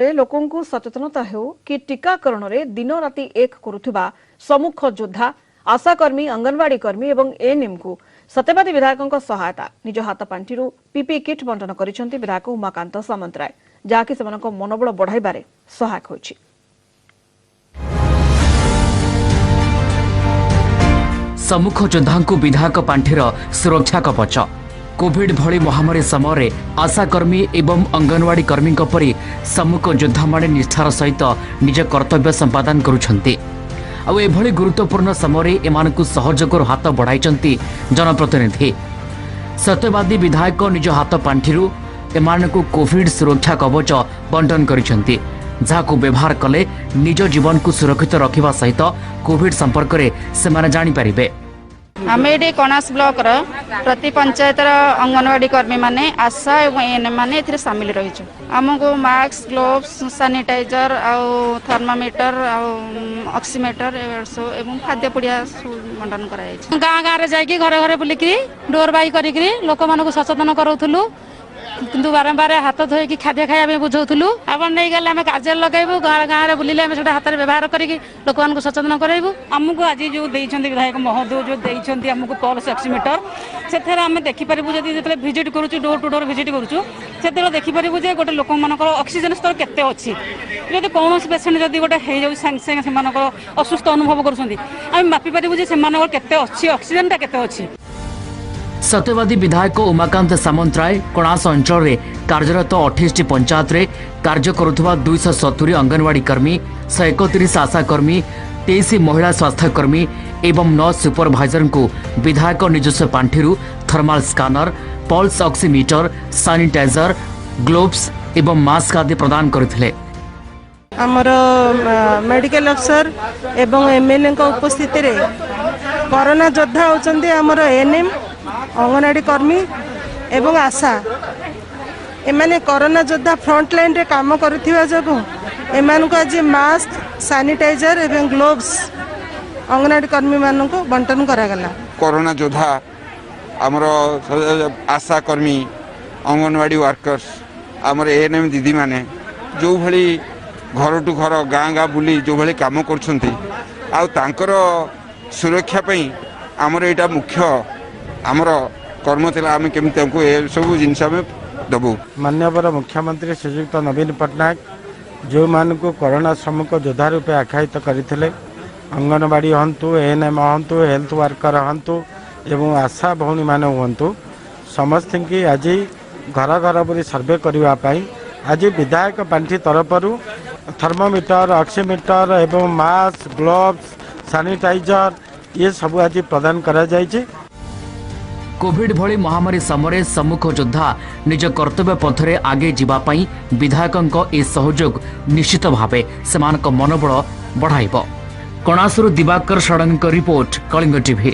ଲୋକଙ୍କୁ ସଚେତନତା ହେଉ କି ଟିକାକରଣରେ ଦିନ ରାତି ଏକ କରୁଥିବା ସମ୍ମୁଖ ଯୋଦ୍ଧା ଆଶାକର୍ମୀ, ଅଙ୍ଗନବାଡି କର୍ମୀ ଏବଂ ଏଏନ୍ଏମ୍କୁ ସତ୍ୟବାଦୀ ବିଧାୟକଙ୍କ ସହାୟତା। ନିଜ ହାତ ପାଣ୍ଠିରୁ ପିପିଇ କିଟ୍ ବଣ୍ଟନ କରିଛନ୍ତି ବିଧାୟକ ଉମାକାନ୍ତ ସାମନ୍ତରାୟ, ଯାହାକି ସେମାନଙ୍କ ମନୋବଳ ବଢ଼ାଇବାରେ ସହାୟକ ହୋଇଛି। ସମ୍ମୁଖ ଯୋଦ୍ଧାଙ୍କୁ ବିଧାୟକ ପାଣ୍ଠିର ସୁରକ୍ଷା କବଚ। କୋଭିଡ୍ ଭଳି ମହାମାରୀ ସମୟରେ ଆଶାକର୍ମୀ ଏବଂ ଅଙ୍ଗନବାଡି କର୍ମୀଙ୍କ ପରି ସମ୍ମୁଖ ଯୋଦ୍ଧାମାନେ ନିଷ୍ଠାର ସହିତ ନିଜ କର୍ତ୍ତବ୍ୟ ସମ୍ପାଦନ କରୁଛନ୍ତି। ଆଉ ଏଭଳି ଗୁରୁତ୍ୱପୂର୍ଣ୍ଣ ସମୟରେ ଏମାନଙ୍କୁ ସହଯୋଗର ହାତ ବଢ଼ାଇଛନ୍ତି ଜନପ୍ରତିନିଧି। ସତ୍ୟବାଦୀ ବିଧାୟକ ନିଜ ହାତ ପାଣ୍ଠିରୁ ଏମାନଙ୍କୁ କୋଭିଡ୍ ସୁରକ୍ଷା କବଚ ବଣ୍ଟନ କରିଛନ୍ତି, ଯାହାକୁ ବ୍ୟବହାର କଲେ ନିଜ ଜୀବନକୁ ସୁରକ୍ଷିତ ରଖିବା ସହିତ କୋଭିଡ୍ ସମ୍ପର୍କରେ ସେମାନେ ଜାଣିପାରିବେ। ଆମେ ଏଠି କଣାସ ବ୍ଲକର ପ୍ରତି ପଞ୍ଚାୟତର ଅଙ୍ଗନବାଡି କର୍ମୀମାନେ, ଆଶା ଏବଂ ଏଏନ୍ଏମ୍ ମାନେ ଏଥିରେ ସାମିଲ ରହିଛୁ। ଆମକୁ ମାସ୍କ, ଗ୍ଲୋଭ୍ସ, ସାନିଟାଇଜର ଆଉ ଥର୍ମୋମିଟର ଆଉ ଅକ୍ସିମିଟର ସବୁ ଏବଂ ଖାଦ୍ୟ ପୁଡ଼ିଆ ସବୁ ବଣ୍ଟନ କରାଯାଇଛି। ଗାଁ ଗାଁରେ ଯାଇକି ଘରେ ଘରେ ବୁଲିକିରି ଡୋର ବାଇ କରିକିରି ଲୋକମାନଙ୍କୁ ସଚେତନ କରାଉଥିଲୁ, କିନ୍ତୁ ବାରମ୍ବାର ହାତ ଧୋଇକି ଖାଦ୍ୟ ଖାଇବା ପାଇଁ ବୁଝାଉଥିଲୁ। ଆପଣ ନେଇଗଲେ ଆମେ କାର୍ଯ୍ୟରେ ଲଗାଇବୁ। ଗାଁ ଗାଁରେ ବୁଲିଲେ ଆମେ ସେଟା ହାତରେ ବ୍ୟବହାର କରିକି ଲୋକମାନଙ୍କୁ ସଚେତନ କରାଇବୁ। ଆମକୁ ଆଜି ଯେଉଁ ଦେଇଛନ୍ତି ବିଧାୟକ ମହୋଦୟ, ଯେଉଁ ଦେଇଛନ୍ତି ଆମକୁ ପଲ୍ସ ଅକ୍ସିମିଟର, ସେଥିରେ ଆମେ ଦେଖିପାରିବୁ, ଯଦି ଯେତେବେଳେ ଭିଜିଟ୍ କରୁଛୁ, ଡୋର ଟୁ ଡୋର ଭିଜିଟ୍ କରୁଛୁ, ସେତେବେଳେ ଦେଖିପାରିବୁ ଯେ ଗୋଟେ ଲୋକମାନଙ୍କର ଅକ୍ସିଜେନ ସ୍ତର କେତେ ଅଛି। ଯଦି କୌଣସି ପେସେଣ୍ଟ ଯଦି ଗୋଟେ ହେଇଯାଉଛି, ସାଙ୍ଗେ ସାଙ୍ଗେ ସେମାନଙ୍କର ଅସୁସ୍ଥ ଅନୁଭବ କରୁଛନ୍ତି, ଆମେ ମାପିପାରିବୁ ଯେ ସେମାନଙ୍କର କେତେ ଅଛି, ଅକ୍ସିଜେନଟା କେତେ ଅଛି। ସତ୍ୟବାଦୀ ବିଧାୟକ ଉମାକାନ୍ତ ସାମନ୍ତରାୟ କଣାସ ଅଞ୍ଚଳରେ କାର୍ଯ୍ୟରତ 28ଟି ପଞ୍ଚାୟତରେ କାର୍ଯ୍ୟ କରୁଥିବା 270 ଅଙ୍ଗନବାଡି କର୍ମୀ, 131 ଆଶାକର୍ମୀ, 23 ମହିଳା ସ୍ୱାସ୍ଥ୍ୟକର୍ମୀ ଏବଂ 9 ସୁପରଭାଇଜରଙ୍କୁ ବିଧାୟକ ନିଜସ୍ୱ ପାଣ୍ଠିରୁ thermal scanner, pulse oximeter, sanitiser, gloves ଏବଂ ମାସ୍କ ଆଦି ପ୍ରଦାନ କରିଥିଲେ। ଆମର ମେଡିକାଲ ଅଫିସର ଏବଂ ଏମଏଲଏଙ୍କ ଉପସ୍ଥିତିରେ କରୋନା ଯୋଦ୍ଧା ହେଉଛନ୍ତି ଆମର ଏଏନ୍ଏମ୍, ଅଙ୍ଗନବାଡ଼ି କର୍ମୀ ଏବଂ ଆଶା। ଏମାନେ କରୋନା ଯୋଦ୍ଧା, ଫ୍ରଣ୍ଟ ଲାଇନ୍ରେ କାମ କରୁଥିବା ଯୋଗୁଁ ଏମାନଙ୍କୁ ଆଜି ମାସ୍କ, ସାନିଟାଇଜର ଏବଂ ଗ୍ଲୋଭ୍ସ ଅଙ୍ଗନବାଡ଼ି କର୍ମୀମାନଙ୍କୁ ବଣ୍ଟନ କରାଗଲା। କରୋନା ଯୋଦ୍ଧା ଆମର ଆଶା କର୍ମୀ, ଅଙ୍ଗନବାଡ଼ି ୱାର୍କର୍ସ, ଆମର ଏଏନ୍ଏମ୍ ଦିଦିମାନେ ଯେଉଁଭଳି ଘରଠୁ ଘର, ଗାଁ ଗାଁ ବୁଲି ଯେଉଁଭଳି କାମ କରୁଛନ୍ତି, ଆଉ ତାଙ୍କର ସୁରକ୍ଷା ପାଇଁ ଆମର ଏଇଟା ମୁଖ୍ୟ ଆମର କର୍ମ ଥିଲା, ଆମେ କେମିତି ତାଙ୍କୁ ଏସବୁ ଜିନିଷ ଆମେ ଦେବୁ। ମାନ୍ୟବର ମୁଖ୍ୟମନ୍ତ୍ରୀ ଶ୍ରୀଯୁକ୍ତ ନବୀନ ପଟ୍ଟନାୟକ ଯେଉଁମାନଙ୍କୁ କରୋନା ସମ୍ମୁଖ ଯୋଦ୍ଧା ରୂପେ ଆଖ୍ୟାୟିତ କରିଥିଲେ, ଅଙ୍ଗନବାଡ଼ି ହୁଅନ୍ତୁ, ଏଏନ୍ଏମ୍ ହୁଅନ୍ତୁ, ହେଲ୍ଥ ୱାର୍କର ହୁଅନ୍ତୁ ଏବଂ ଆଶା ଭଉଣୀମାନେ ହୁଅନ୍ତୁ, ସମସ୍ତଙ୍କୁ ଆଜି ଘର ଘର ବୁଲି ସର୍ଭେ କରିବା ପାଇଁ ଆଜି ବିଧାୟକ ପାଣ୍ଠି ତରଫରୁ ଥର୍ମୋମିଟର, ଅକ୍ସିମିଟର ଏବଂ ମାସ୍କ, ଗ୍ଲୋଭ୍ସ, ସାନିଟାଇଜର ଇଏ ସବୁ ଆଜି ପ୍ରଦାନ କରାଯାଇଛି। କୋଭିଡ୍ ଭଳି ମହାମାରୀ ସମୟରେ ସମ୍ମୁଖ ଯୋଦ୍ଧା ନିଜ କର୍ତ୍ତବ୍ୟ ପଥରେ ଆଗେଇ ଯିବା ପାଇଁ ବିଧାୟକଙ୍କ ଏ ସହଯୋଗ ନିଶ୍ଚିତ ଭାବେ ସେମାନଙ୍କ ମନୋବଳ ବଢ଼ାଇବ। କଣାସରୁ ଦିବାକର ଷଡ଼ଙ୍ଗୀଙ୍କ ରିପୋର୍ଟ, କଳିଙ୍ଗ ଟିଭି।